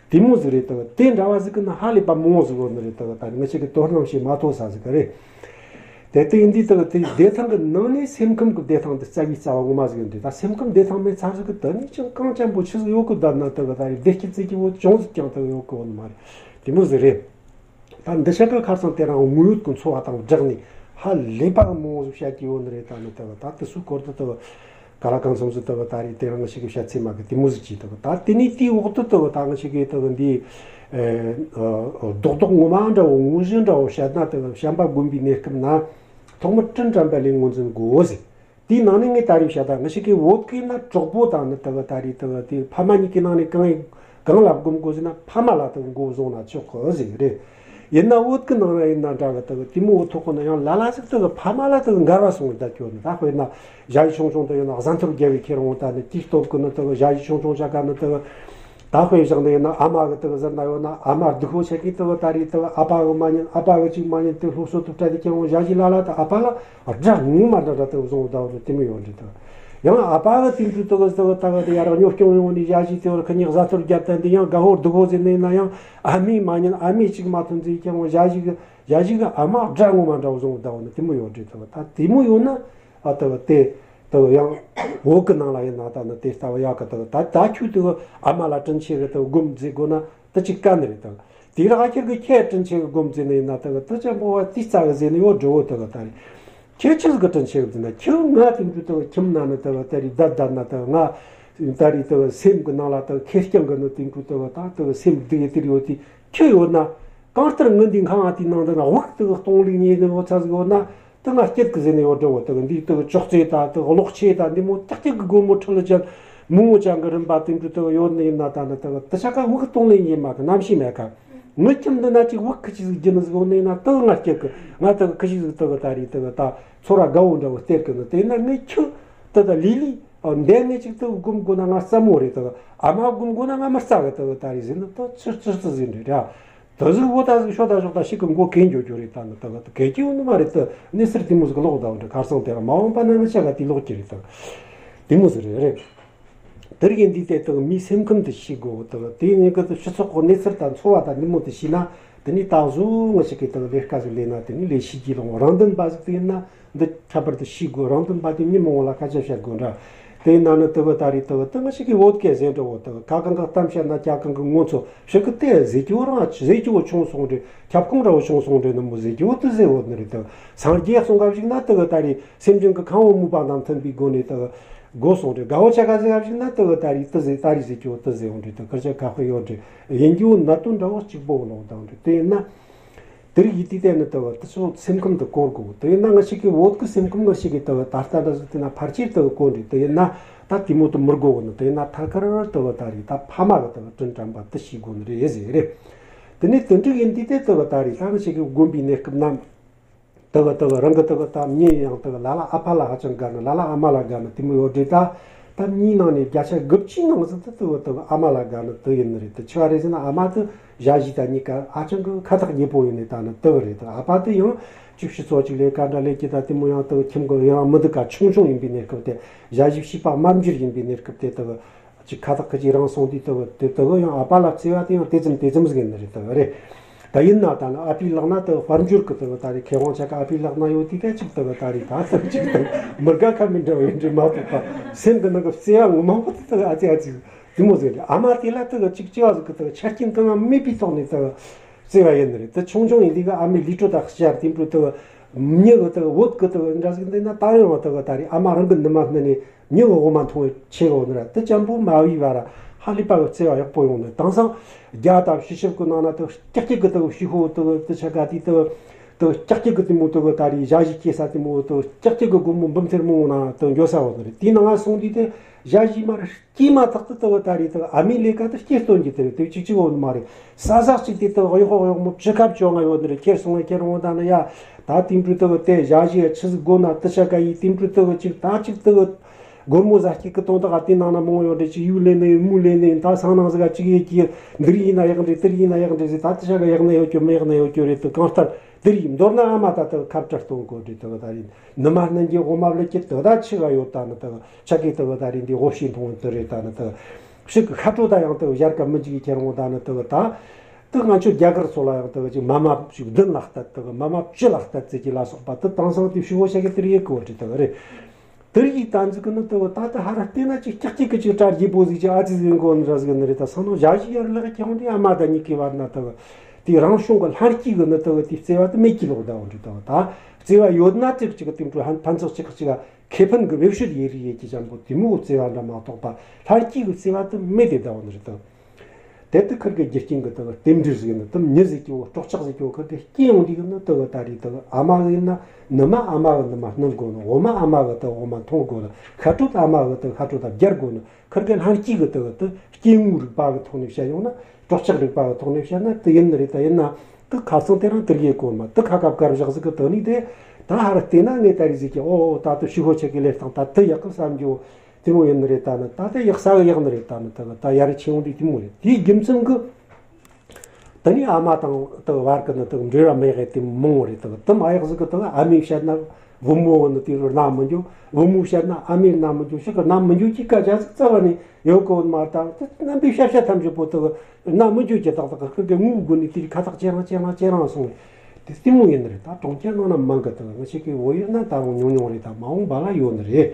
དེ་མོ་ཟིག་རེད། དག་དེ་འདྲ་བ་ཟིག་གི་ན་ཧ་ལས་པ་མང་བོ་ཟིག་ཡོད་ནི་རེད། དག་ད་ངི་ཆ་གི་དོ་སྣང་བྱེད་མ་ཐུབ་ས་ཟིག་གི་རེད། དེ་ལྟ་ཡིན་དུས་དག་དེ་བདེ་ཐང་གི་ནང་ནས་སེམས་ཁམས་ཀྱི་བདེ་ཐང་དེ་རྩ་བའི་རྩ་བ་ངོ་མ་ཟིག་ཡིན་དུས། ད་སེམས་ཁམས་བདེ་ཐང་མེད་ཚར་ཟིག་གི་དེ་ནས་ཅང་གང་ཅན་པོ་ཆི་ཟིག་ཡོད་གི། བསྡད་ན་དག་ད་རེས་བདེ་སྐྱིད་ཟེར་གི་བོ་ཅུང་ཟིག་ཀྱང་དག་ཡོད་གི་བོ་ནི་མ་རེད། དེ་མོ་ཟིག་རེད། ད་འདི་ཤ་ཀ་ཁ་སང་དེ་རང་དངོས་ཡོད་ཀྱི་འཚོ་བ་དང་སྦྲགས་ནས་ཧ་ལས་པ་མང་བོ་ཟིག་བཤད་ཀྱི་ཡོད་ནི་རེད། ད་ནི་དག་ད་དེ་སུའི་སྐོར་དུ་དག་ག་ལ་གང་འཚམ་ཟིག་དག་ད་རེས་དེ་རང་ཞིག་གི་བཤད་ཚད་མ་གི་དེ་མོ་ཟིག་གྱིས་དག་ད་དེ་ནས་དེའི་འོག་ཏུ་དག་ད་ང་ཞིག་གི་དག་འདི་རྡོག་རྡོག་ངོ་མ་འདྲ་བོ་དངོས་གཞི་འདྲ་བོ་བཤད་ན་དག་བྱམས་པ་དགོན་པའི་གནས་སྐབས་ན་ཐོག་མར་དྲིན་དྲན་པ་ལས་ངོས་འཛིན་དགོས་ཟེར། དེའི་ནང་ནས་ངས་ད་རེས་བཤད། ད་ང་ཞིག་གི་བོད་ཀྱི་ན་གྲོགས་པོ་དང་ནི་དག་ད་རེས་དག་དེ་ཕ་མ་གཉིས་ཀྱི་ནང་ནས་གང་གང་ལ་སྒོམ་དགོས་ཟེར་ན་ཕ་མ་ལ་དག་མགོ་བཟུང་ན་ཆོག་གི་ཟེར་གི་རེད། ཡིན་ན་བོད་ཀྱི་ནང་ན་ཡིན་ན་འདྲ་གི་དག་དེ་མོ་བོ་ཐོག་གི་ན་ཡང་ལ་ལ་ཟིག་དག་ཕ་མ་ལ་དག་འགལ་བ་སོང་བསྡད་ཀྱི་ཡོད་ནི། ད་དཔེར་ན་ཞ་ཡི་ཆུང་ཆུང་དུ་ཡིན་ན་གཟའ་འཐོར་རྒྱལ་བའི་ཁྱེར་འོང་། ད་ནི་དེའི་སྟོབས་ཀྱིས་ནི་དག་ཞ་ཡི་ཆུང་ཆུང་ཆ་ག་ནི་དག་ད་དཔེ་བཞག་ནས་ཡིན་ན་ཨ་མ་གི་དག་ཟེར་ན་ཡོད་ན་ཨ་མ་སྡུག་པོ་ཆེ་གི་དག་ད་རེས་དག་ཨ་ཕ་གི་མ་ཉན། ཨ་ཕ་གི་ཅིག་མ་ཉན་དེ་སློབ་གསོ་དུ་སྤྲད་དེ་ཁྱེར་འོང་། ཞ་ཡི་ལ་ལ་དག་ཨ་ཕ་ལ་དགྲ་ངོ་མ་འདྲ་འདྲ་དག་བཟུང་བསྡད་པ་དེ་མོ་ཡོད་རེད་དག་ཡང་ཨ་ཕ་གི་དེ་འདྲ་དག་དག་ད་ག་དེ་ཡར་གཉོར་སྐྱོང་ཡོང་ནས་ཞ་ཡི་དེ་བར་ཁ་ཉིན་གཟའ་འཐོར་རྒྱབ་ད་འདི་ཡང་དགའ་བོ་སྡུག་པོ་ཟེར་ནས་ཡིན་ན་ཡང་ཨ་མས་མ་ཉན། ཨ་མས་ཅིག་མ་ཐོན་ཟེར་ཁྱེར་འོང་། ཞ་ཡི་གི་ཞ་ཡི་གི་ཨ་མ་དགྲ་ངོ་མ་འདྲ་བོ་བཟུང་བསྡད་པ་དེ་མོ་ཡོད་རེད་དག་ད་དེ་མོ་ཡོད་ན། ཨ་དག་དེ་དག་ཡང་བོད་ཀྱི་ནང་ལ་ཡིན་ན་ད་ནི་དེ་ལྟ་བུ་ཡག་གི་དག་ད་ད་ཁྱོད་དག་ཨ་མ་ལ་དྲིན་ཆེ་གི་དག་སྒོམ་ཟེར་དགོས་ན་དེ་ཅིག་དཀའ་ནི་རེད་དག་དེ་ར་ཨ་ཁྱེད་ཀྱི་ཁྱེད་དྲིན་ཆེ་གི་སྒོམ་ཟེར་ནི་ཡིན་ན་དག་དེ་ཅན་པོ་བ་དེ་རྩ་གི་ཟེར་ནི་ཡོད་འགྲོ་བོ་དག་ད་རེད། ཁྱེད་ཆི་ཟིག་གི་དྲིན་ཆེ་གི་ཟེར་ན་ཁྱོད་ང་དེ་འདྲ་དག་ཁྱིམ་ན་ནི་དག་ད་རེད་བསྡད་བསྡད་ན་དག་ང་ད་རེད་དག་སེམས་ཀྱི་ནང་ལ་དག་ཁེར་རྐྱང་གི་ནི་དེ་འདྲ་དག་ད་དག་སེམས་སྡུག་ཡི་དེར་ཡོད་དེ། ཁྱོད་ཡོད་ན། གང་ལྟར་ངི་འདི་ཁང་ང་དེའི་ནང་དུ་ན་དབུགས་དུ་གཏོང་ལུགས་ཉེས་ནི་ངོ་ཚ་ཟིག་ཡོད་ན། དུ་ང་སྐྱིད་གི་ཟེར་ནས་ཡོད་འགྲོ་བོ་དུ་འདི་དུ་ཅོག་ཙེ་ད་དུ་གློག་ཆས་ད་འདི་མོ་ཏག་ཏག་གི་སྒོར་མོ་ཁྲི་ལ་ཅན། མི་ངོ་ཅན་གི་རིན་པ་དེ་འདྲ་དུ་ཡོད་ནི་ཡིན་ན། ད་ནི་དུ་དུ་ཆ་ག་དབུགས་གཏོང་ལུགས་ཉེས་མ་གི་རྣམ་ཤེས་མེད་ག་ངི་ཁྱིམ་འདི་ན་ཅིག་དབུགས་ཁི་ཅིག་ཟིག་རྒྱུ་ནི་ཟིག་ཡོད་ནི་ཡིན་ན། དུ་ང་སྐྱིད་གི་ང་དུ་ཁི་ཅིག་ཟིག་དུ་གི་ད་རེད་དུ་གི་ད་ཚོར་བ་དགའ་བོ་འདྲ་བོ་སྟེར་གི་ནི། དེ་ན་ངི་ཁྱོད་དུ་ད་ལི་ལི། འདས་ངེས་ཅིག་ཏུ་སྒོམ་དགོས་ན་ང་སླ་མོ་རེད་དོ། ཨ་མ་སྒོམ་དགོས་ན་ང་མི་སླ་གི་ཏུ་ད་རེས་ཟེར་ན་ཏུ་ཅི་ཅི་ཅི་ཟིན་རེད་ར། ཏུ་ཟིག་བོ་ད་ཟིག་ཤོ་ད་ཤོ་ད་ཤི་གི་མགོ་གན་འགྱོ་འགྱོ་རེད། ད་ནི་ཏུ་ག་ཏུ་གན་གྱི་ཡོད་ནི་མ་རེད། ཏུ་གནས་ཚུལ་དེ་མོ་ཟིག་ལོག་ད་འདྲ་ཁར་སང་དེ་ར་མ་འོངས་པ་ན་ང་ཆ་ག་དེ་ལོག་གི་རེད། ཏུ་དེ་མོ་ཟིག་རེད་རེད། དེ་རིགས་འདི་དེ་ཏུ་མིའི་སེམས་ཁམས་དེ་ཤེས་དགོས། ཏུ་དེ་ནི་གི་ཏུ་སྤྱི་ཚོགས་ཀྱི་གནས་ཚུལ་དང་འཚོ་བ་དང་འདི་མོ་དེ་ཤེས་ན། དེ་ནི་ད་གཟོད་ང་ཞིག་གིས་ཏུ་ལས་ཀ་ཟིག་ལས་ན་དེ་ནི་ལས་ཤེས་ཀྱི་ལོང་རང་དོན་པ་ཟིག་དེ་ཡིན་ན། འདི་ཁྱད་པར་དུ་ཤེས་དགོས། རང་དོན་པ་དེ་མི་མང་བོ་ལ་སྐད་ཆ་བཤད་དགོས་འདྲ། དེ་ཡིན་ན་ནི་དུ་བ་ད་རེས་དུ་བ་དུ་ང་ཞིག་གིས་བོད་སྐད་ཟེར་འདྲ་བོ་དུ་བ་ཁ་གང་གི་གཏམ་བཤད་ན་ཁྱ་གང་གི་ངོ་ཚོ་ཞིག་གི་དེ་ཟེར་གྱི་བོ་རང་ཟེར་གྱི་བོ་ཆུང་སོང་འདྲ། ཁྱབ་ཁོངས་འདྲ་བོ་ཆུང་སོང་འདྲ་ནི་མོ་ཟེར་གྱི་བོ་དུ་ཟེར་བོ་ནི་རེད། དུ་སངས་རྒྱས་གསུང་ག་ཞིག་ན་དུ་བ་ད་རེས་སེམས་ཅན་གྱི་ཁམས་བུ་མོས་པ་དང་མཐུན་པའི་སྒོ་ནས་དུ་བ་དགོས་སོང་འདྲ། དགའ་བོ་ཆ་ག་ཟེར་ག་ཞིག་ན་དུ་བ་ད་རེས་དུ་ཟེར་ད་རེས་ཟེར་གྱི་བོ་དུ་ཟེར་བོ་འདྲ། དུ་ཁར་ཆ་ག་ཁོ་ཡོད་འདྲ། ཡིན་གྱི་བོ་གནད་དོན་འདྲ་བོ་གཅིག་པོ་ལོག་དང་འདྲ། དེ་ཡིན་ན། དེ་རིགས་ཡིད་དུ་བལྟས་ནས་དུ་བ་དེ་ཚོ་སེམས་ཁམས་དུ་བསྐོར་དགོས། དེ་ཡིན་ན་ང་ཞིག་གིས་བོད་ཀྱི་སེམས་ཁམས་ང་ཞིག་གིས་དུ་བ་ད་ལྟ་འདྲ་ཟིག་དེ་ན་ཕལ་ཆེར་དུ་བ་བསྐོར་འདུག་དེ་ཡིན་ན་ད་དེ་མོ་དུ་མི་དགོས་གོ་ནི། དེ་ཡིན་ན་ཐད་ཀར་དུ་བ་ད་རེས་ད་ཕ་མ་གི་དུ་བ་དྲིན་དྲན་པ་དུ་ཤེས་དགོས་ནི་རེད་ཟེར་རེད། དེ་ནས་དེ་འགྲིག་ཡིན་དུས་དེ་དུ་བ་ད་རེས་ད་ང་ཞིག་གིས་དགོན་པའི་གནས་སྐབས་ན། དུ་བ་དུ་བ་རང་གི་དུ་བ་ད་མྱི་ཡང་དུ་བ་ལ་ལ་ཨ་ཕ་ལ་ཧ་ཅང་དགའ་ནི། ལ་ལ་ཨ་མ་ལ་དགའ་ནི་དེ་མོ་ཡོད་རེད། ད་ད་མྱིའི་ནང་ནས་བརྒྱ་ཆ་དགུ་བཅུའི་ནང་ཟིག་ཏུ་དུ་བ་དུ་བ་ཨ་མ་ལ་དགའ་ནི་དུ་ཡིན་ནི་རེད། དུ་ཆི་བ་རེད་ཟེར་ན་ཨ་མ་དུ་ཞ་ཞི་ད་གཉིས་ཀ་ཧ་ཅང་གི་ཁ་ཐག་ཉེ་པོ་ཡིན་ནི། ད་ནི་དུ་བ་རེད། དུ་ཨ་ཕ་དུ་ཡང་ཅིག་ཕྱི་ཚོ་ཅིག་ལས་ཀ་འདྲ་ལས་ཀྱི་ད་དེ་མོ་ཡང་དུ་ཁྱིམ་གི་ཡང་མི་འདུག་ག་ཆུང་ཆུང་ཡིན་པའི་གནས་སྐབས་དེ། ཞ་ཞི་བྱིས་པ་དམར་འབྱར་ཡིན་པའི་གནས་སྐབས་དེ་དུ་བ། ཅིག་ཁ་ཐག་ཁི་ཅིག་རིང་སོང་དུས་དུ་བ་དེ་དུ་བ་ཡང་ཨ་ཕ་ལ་བརྩེ་བ་དེ་ཡང་དེ་ཙམ་དེ་ཙམ་ཟིག་ཡིན་ནི་རེད། དུ་བ་རེད། ད་ཡིན་ན་ད་ནི་ཨ་ཕའི་ལག་ན་དུ་བ་དཔལ་འབྱོར་གི་དུ་བ་ད་རེས་ཁེ་དབང་ཆ་ག་ཨ་ཕའི་ལག་ན་ཡོད་དུས་ད་ཅིག་དུ་བ་ད་རེས་ད་ཙམ་ཅིག་དུ་མི་དགའ་ཁ་མི་འདྲ་བ་ཡིན་འདྲ་མ་གཏོགས་པ་སེམས་གི་ནང་གི་བརྩེ་བ་ངོ་མ་བོ་དེ་དུ་བ་ཨ་ཙི་ཨ་ཙི་དེ་མོ་ཟིག་རེད། ཨ་མ་དེ་ལ་དུ་བ་ཅིག་ཅི་བ་ཟིག་གི་དུ་བ་ཆ་རྐྱེན་གང་ཡང་མེད་པའི་ཐོག་ནས་དུ་བ་བརྩེ་བ་ཡིན་ནི་རེད། དུ་ཆུང་ཆུང་ཡིན་དུས་ག་ཨ་མའི་ལུས་དྲོད་དང་ཤ་དེ་འཕྲོ་དུ་བ་མྱི་གི་དུ་བ་བོད་གི་དུ་བ་འདྲ་ཟིག་འདི་ན་ད་རེས་བ་དུ་བ་ད་རེས་ཨ་མ་རང་གི་ནུ་མ་སྨིན་ནས། མྱི་འོ་མ་འཐུང་བའི་ཆེ་བོ་ནི་ར་དུ་ཅམ་པོ་མ་བའི་བ་ར་ཧ་ལས་པ་གི་བརྩེ་བ་ཡག་པོ་ཡོང་ནི། དེང་སང་རྒྱ་དང་ཕྱི་ཞབས་ཀྱི་ནང་ན་དུ་ཀྱག་ཀྱག་གི་དུ་ཕྱི་ཤོ་དུ་དུ་ཆ་ག་དུས་དུ་དུ་ཀྱག་ཀྱག་གི་དུ་མོ་དུ་གི་ད་རེས་ཞ་ཞི་སྐྱེ་ས་དུ་མོ་དུ་ཀྱག་ཀྱག་གི་སྒོར་མོ་འབུམ་ཐེར་མང་བོ་ནང་དུ་འགྱོ་ས་བོ་ནི་རེད། དེའི་ནང་ང་སོང་དུས་དུ་ཞ་ཞི་མ་ར་སྐྱེས་མ་ཐག་ཏུ་དུ་གི་ད་རེས་དུ་ཨ་མའི་ལས་ཀ་དུ་སྐྱེ་སྟོན་གྱི་དུ་དུ་ཅིག་ཅིག་བོ་ནི་མ་རེད། ས་ཟག་ཅིག་དེ་དུ་གཡོག་གཡོག་མོ་ཅི་ཁབ་བཅོ་ང་ཡོད་ནི་རེད། ཁྱེར་སོང་ངས་ཁྱེར་འོང་ད་ནི་ཡ་ད་དེ་འདྲ་དུ་གི་དེ་ཞ་ཞི་ཡ་ཆི་ཟིག་དགོ་ན་དུ་ཆ་ག་ཡི་དེ་འདྲ་དུ་གི་ཅིག་ད་ཅིག་དུ་གི་སྒོར་མོ་ཟ་སྐྱིད་ཀྱི་དོན་དག་དེ་ནང་ན་མང་ཡོད་རེད། ཅིག་ཡུག་ལེན་ནི་ཡིན་མུ་ལེན་ནི་ཡིན། ད་སང་ནང་ཟིག་ག་ཅིག་ཡེ་གི་འདིར་ཡིན་ན་ཡག་འདྲེ་དིར་ཡིན་ན་ཡག་འདྲེ་ཟེར། ད་དེ་ཆ་ག་ཡག་ན་ཡོད་རྒྱུ་མི་ཡག་ན་ཡོད་རྒྱུ་རེད། དུ་གང་ལྟར་དིར་ཡིན་མདོར་ན་ཨ་མ་ད་དུ་ཁ་བྲལ་གཏོང་དགོས་རེད། དུ་ད་རིང་ནུ་མ་སྣུན་གྱི་འོ་མ་བླུད་ཀྱི་དུ་ད་ཆི་ག་ཡོད། ད་ནི་དུ་ཆ་གི་དུ་ད་རིང་འདི་འོ་ཤིང་འཐུང་དུ་རེད། ད་ནི་དུ་ཕྱི་གི་ཁ་དྲོ་ད་ཡང་དུ་ཡར་ཀ་མི་འཇིག་གི་ཁྱེར་འོང་། ད་ནི་དུ་ད། དེ་ང་ཚོ་རྒྱ་གར་སོགས་ལ་ཡང་དེ་ག་ཅིག་མ་མ་ཞིག་བདུན་ལ་ལྟ་དེ་ག་མ་མ་བཅུ་ལ་ལྟ་ཚེ་གྱི་ལ་སོགས་པ་དེ་དེང་སང་དེ་ཕྱི་བོ་ཤ་གི་དེར་ཡེ་གི་བ་དེ་དེ་ག་རེད། དེར་ཡིག་ད་འཛི་གི་ནི་དེ་ག་ད་དེ་ཧ་ར་བལྟས་ན་ཅིག་ཀྱག་ཀྱིག་གི་ཅིག་གྲ་རྒྱས་པོ་ཟིག་ཅིག་ཨ་ཙི་ཟིག་གོ་ནི་ར་ཟིག་ནི་རེད། ད་སང་ནོ་ཞག་ཞིག་ཡར་ལག་ཀྱང་དེ་ཨ་མ་ད་གཉིས་ཀྱི་བར་ན་དེ་ག་དེ་རང་བྱུང་གི་ལྷན་སྐྱེས་གི་ནི་དེ་ག་དེ་བརྩེ་བ་དེ་མེད་ཀྱི་ལོག་ད་འོ་འདྲི་དེ་ག་ད་བརྩེ་བ་ཡོད་ན་དེ་ག་ཅིག་གི་དེ་འཕྲོ་ཕན་ཕན་ཚོགས་ཅིག་ཅིག་ཁེ་ཕན་གི་བེད་སྤྱོད་ཡེ་རི་ཡེ་ཀྱི་ཅན་པོ་དེ་མོ་བརྩེ་བ་འདྲ་མ་གཏོགས་པ་ལྷན་སྐྱེས་གི་བརྩེ་བ་དེ་མེད་དེ་ད་འོ་ནི་རེད་དེ། དེ་དུ་ཁིར་གི་རྒྱུ་རྐྱེན་གི་དུ་རྟེན་འབྲེལ་ཟིག་ནི་དུ་མྱི་ཟིག་གི་འོ་སྲོག་ཆགས་ཟིག་གི་འོ་ཁིར་གི་རྐྱེན་ཡོང་དུས་གི་ནི་དུ་གི་ད་རེས་དུ་གི་ཨ་མ་ཟིག་ན་ནུ་མ་ཨ་མ་གི་ནུ་མ་སྣུན་དགོ་ནི། འོ་མ་ཨ་མ་གི་དུ་འོ་མ་འཐུང་དགོ་ནི། ཤ་དྲོད་ཨ་མ་གི་དུ་ཤ་དྲོད་དུ་སྦྱར་དགོ་ནི། ཁིར་གི་ལྷན་སྐྱེས་གི་དུ་གི་དུ་སྐྱེ་དངོས་རིག་པ་གི་ཐོག་ནས་བཤད་ཡོང་ན། སྲོག་ཆགས་རིག་པ་གི་ཐོག་ནས་བཤད་ན་དུ་ཡིན་ནི་རེད། ད་ཡིན་ན་དུ་ཁ་སང་དེ་རིང་དུ་རྒྱས་གོ་མ་དུ་ཁ་ཁ་བཀར་བཞག་ཟིག་གི་དུ་ནི་དེ་ད་ཧ་ར་བལྟས་ན་ངས་ད་རེས་ཟིག་གི་འོ་འོ་ད་དུ་ཕྱི་གོ་ཆེ་གི་ལས་སྟངས་ད་དུ་ཡག་གི་བསམ་རྒྱུ། དེ་མོ་ཡིན་ནི་རེད། ད་ནི་ད་ལྟ་ཡག་ས་གི་ཡག་ནི་རེད། ད་ནི་ད་ད་ཡར་ཆེ་ཡོང་དུས་དེ་མོ་རེད། དེའི་རྒྱུ་མཚན་གི་ད་ནི་ཨ་མ་དང་ད་བར་གི་ནི་ད་འབྲེལ་བ་མེད་གི་དེ་མང་བོ་རེད། ད་དུ་མ་ཡག་ཟིག་གི་ད་ཨ་མས་བཤད་ན་བུ་མོ་གི་ནི་དེ་རུ་རྣ་མི་འཇུ། བུ་མོས་བཤད་ན་ཨ་མས་རྣ་མི་འཇུ། ཞིག་གི་རྣ་མི་འཇུ་གི་སྐད་ཆ་ཟིག་རྩ་བ་ནས་ཡོད་གོ་མ། ད་དུ་རྣམ་པའི་བཤད་བཤད་ཐམས་ཅད་པོ་ད་རྣ་མི་འཇུ་གི་ཏག་ཏག་ཁིར་གི་ངུ་དགོ་ནི་དེ་རིགས་ཁ་ཐག་ཇེ་རིང་ཇེ་རིང་ཇེ་རིང་སོང་། དེ་གཏི་མུག་ཡིན་ནི་རེད། ད་གྲོང་ཁྱེར་ནང་ན་མང་གི་དུ་ང་ཞིག་གི་བོད་ཡུལ་ན་ད་རུང་ཉུང་ཉུང་རེད། ད་མ་འོངས་པ་ལ་ཡོད་ནི་རེད།